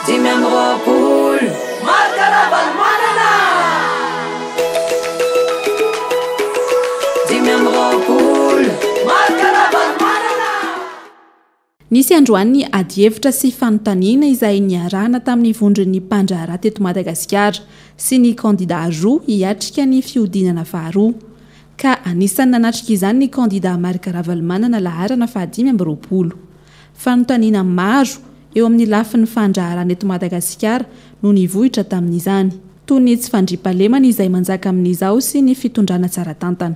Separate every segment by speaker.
Speaker 1: 25 Marc Ravalomanana! 25 Marc Ravalomanana!
Speaker 2: Nisy androany ny adihevitra sy fanontaniana izay niarahana tamin'ny vondron'ny mpandraharaha teto Madagasikara sy ny kandida roa hiatrika ny fihodinana faharoa. Ka anisan'ny nanatrika izany ny kandida Marc Ravalomanana laharana fahadimy amby 20. Fanontaniana maro eo amin'ny lafiny fandraharana eto Madagasikara no nivohitra tamin'izany. Toy ny tsy fandriampahalemana izay manjaka amin'izao sy ny fitondrana tsara tantana.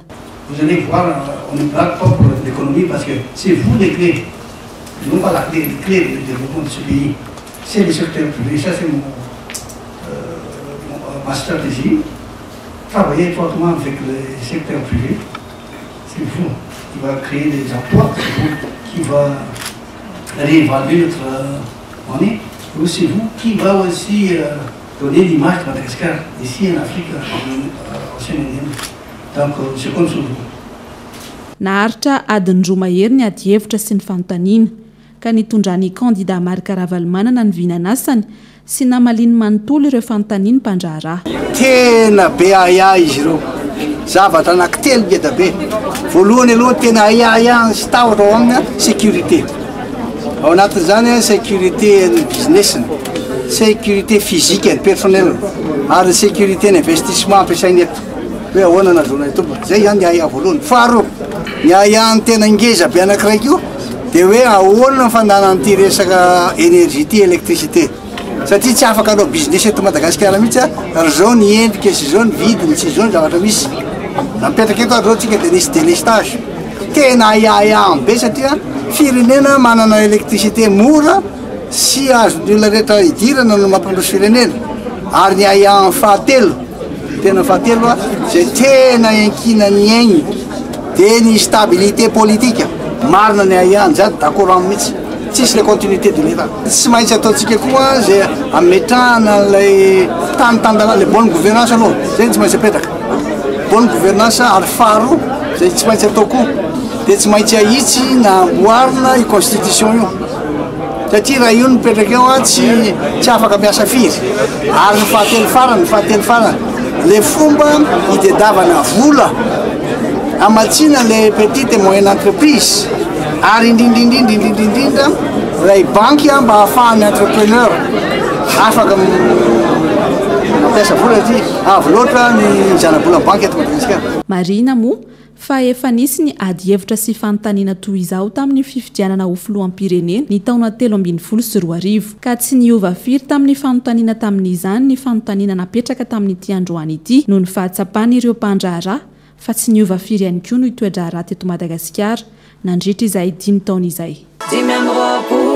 Speaker 3: Vous allez voir, on ne blague pas pour l'économie parce que c'est vous les clés, non pas la clé, les clés du développement de ce pays, c'est le secteur privé, ça c'est mon, euh, ma stratégie, travailler étroitement avec le secteur privé, c'est vous qui va créer des emplois, c'est vous qui va réévaluer notre monnaie, c'est vous qui va aussi euh, donner l'image de Madagascar ici en Afrique, en Indienne. Donc je compte sur vous.
Speaker 2: Naharitra adiny roa mahery ny adihevitra sy ny fanontaniana, ka nitondran'ny kandida Marc Ravalomanana ny vinan'asany sy namaliany manontolo ireo fanontanian'ny mpandraharaha.
Speaker 3: Tena be ahiahy izy ireo. Zavatra anankitelo ngeda be. Voalohany aloha tena ahiahiahany sy tahotra ao aminy sécurité. Ao anatin'izany sécurité ny business-ny, sécurité physique ny personnel ary ny sécurité ny investissement ampiasainy eto. Hoe ahoana no ahazoana tombony. Zay zany ny ahiahy voalohany. Faharoa, ny ahiahy tena ngeza be anankiray koa dia hoe ahoana ny fandanana resaka énergie ity électricité. Satria tsy afaka hanao business eto Madagasikara mihitsy ary zao ny endrika sy zao ny vidiny sy zao ny zavatra misy. Napetraka eto ary zao tsika dia nisy délestage. Tena ahiahiahany be satria firenena manana électricité mora sy azon'ny olona rehetra idirana no mampandroso firenena. Ary ny ahiahany fahatelo, tena fahatelo zay tena iankinan'ny ainy dia ny stabilité politique. Marina ny ahiahany zany, d'accord aminy mihitsy. Tsisy la continuité de l'État. Tsy maintsy ataontsika koa zay ametrahana an'ilay tany tan-dalàna, le bonne gouvernance aloha, zay tsy maintsy apetraka. Bonne gouvernance ary faharoa zay tsy maintsy atao koa dia tsy maintsy ahitsy na amboarina io constitution io. Satria raha io no mipetraka eo a tsy tsy afaka miasa firy. Ary ny fahatelo farany, ny fahatelo farany, le fomba hitadiavana vola hamatsiana le petite et moyenne entreprise ary indrindra indrindra indrindra indrindra ray banky mba ahafahan'ny entrepreneur afaka mampiasa vola satria avo loatra ny zanabola banky eto Madagasikara.
Speaker 2: Marihina moa fa efa nisy ny adihevitra sy fanontaniana toy izao tamin'ny fifidianana ho filoham-pirenena ny taona 2013. Ka tsy niova firy tamin'ny fanontaniana tamin'izany ny fanontaniana napetraka tamin'ity androany ity noho ny fahatsapan'ireo mpandraharaha fa tsy niova firy ihany koa ny toe-draharaha teto Madagasikara nandritra izay dimy taona izay.
Speaker 1: 25.